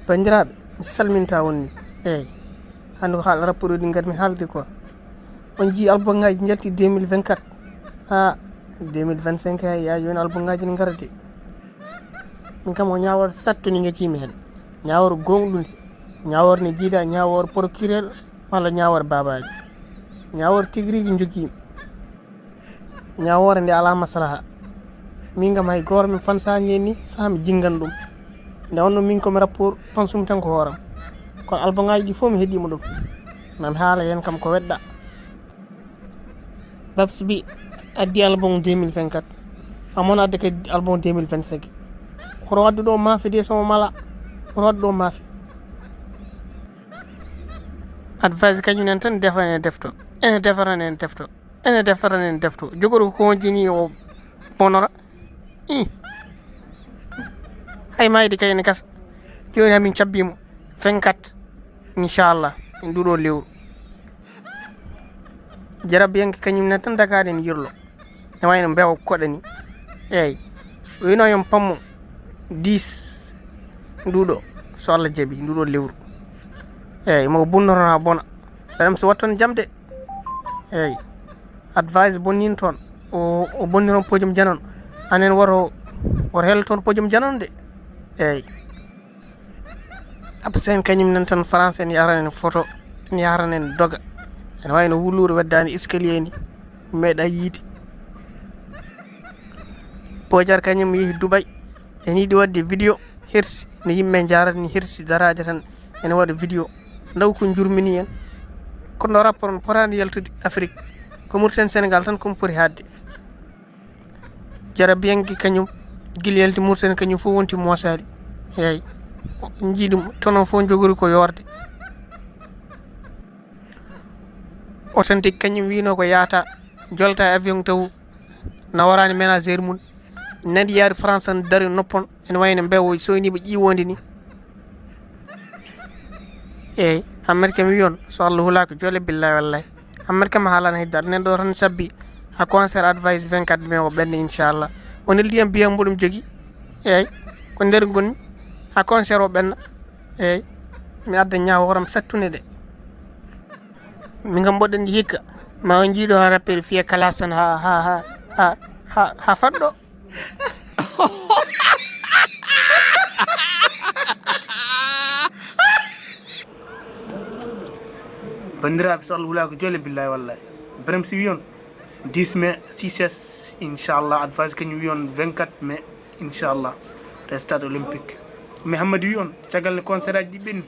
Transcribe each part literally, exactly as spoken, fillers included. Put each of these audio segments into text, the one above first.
Banndiraaɓe, mi salminta on ni. Eeyi, hannde ko haala rapport ɗi ngarmi haalde quoi. On njii album ngaji njalti deux mille vingt-quatre. Ha, deux mille vingt-cinq hay, yaa jooni album ngaji ne ngara de. Min kam o ñaawor sattu ne njokimi heen. Ñaawor gooŋɗundi. Ñaawor ne jiida, ñaawor procureur, walla ñaawor baabaaji. Ñaawor tigi rigi njokimi. Ñaawoore nde alaa maslaha. Min kam hay gooro mi fansaani heen ni, saha mi jinngan ɗum. Nde wonno min ko mi rapport, pansumi tan ko hooram. Kono album ngaji ɗi fof mi heɗiima ɗum. Nan haala heen kam ko wedda. Babs bi addi album deux mille vingt-quatre. Amon adde kadi album deux mille vingt-cinq. Hoto waddu ɗo maafe de somo mala. Hoto waddu ɗo maafe. Advice kañum nen tan defan en defto. Ene defan en defto. Ene defan en defto. Jogoro ko honjini o bonora. I. Hay mayde kay ne gasa. Jooni hamin cabbimo. Vingt-quatre. Inchallah. En ɗuɗo lewru. Jarabiyanke kañum nen tan dagaɗen yirlo. Ne wayno mbewa koɗani. Eeyi. Wino yon pammo dix nduɗo. So Allah jaɓi nduɗo lewru. Eeyi, mo bunnotono ha bona. Ɓeɗam so watton jam de. Eeyi. Advice bonnin toon. O, o bonni toon pojum janon. Anen woto, woto hel toon pojum janon de. Eeyi. Absen kañum nan tan France en yahrana en photo, en yahrana en doga. Ene wayno wuluure weddaani escalier ni, meeɗa yiide. Pojar kañum yehi Dubai, en yiɗi waɗde vidéo, hersi, no yimɓe njaarata ni, hersi daraaja tan, ene waɗa vidéo. Ndaw ko njurmini en. Kono ɗo rapport on potaani yaltude Afrique. Ko Mauritanie Sénégal tan ko mo poti haadde. Jarabiyanke kañum, gila yalti Mauritanie kañum fof wonti moosaali. Eeyi. Njii ɗum, toon o fof jogori ko yoorde. Authentique kañum wino ko yaata, jolta e avion taw, nawarani ménagère mum. Nandi yaari France tan dari noppon, ene wayno mbewo soyniɓe ƴiwonde ni. Eeyi, Ahmed kam wi on, so Allah hulaaka joole billahi wallahi. Ahmed kam haalana hiddar, nen ɗo tan sabbi ha concert Advice vingt-quatre mai o ɓenna inchallah. O neldi yam biyam mboɗum jogi. Eeyi, ko nder gonmi ha concert o ɓenna. Eeyi, mi adda ñaaworam sattunde de. Min kam mboɗen ndi hikka, ma on jiiɗo ha rappel fiya kalas tan ha, ha, ha, ha, ha, ha faɗɗo. Banndiraaɓe, so Allah hulaaki joole billahi wallahi. Ibrahim si wi on dix mai, six s, inchallah. Advice kañum wi on vingt-quatre mai, inchallah, to stade olympique. Mais Hammadi wi on caggal nde concert aji ɗi ɓenni,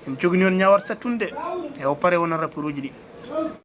en jogini on ñaawar sattunde. E o pare wona rapport uji ɗi.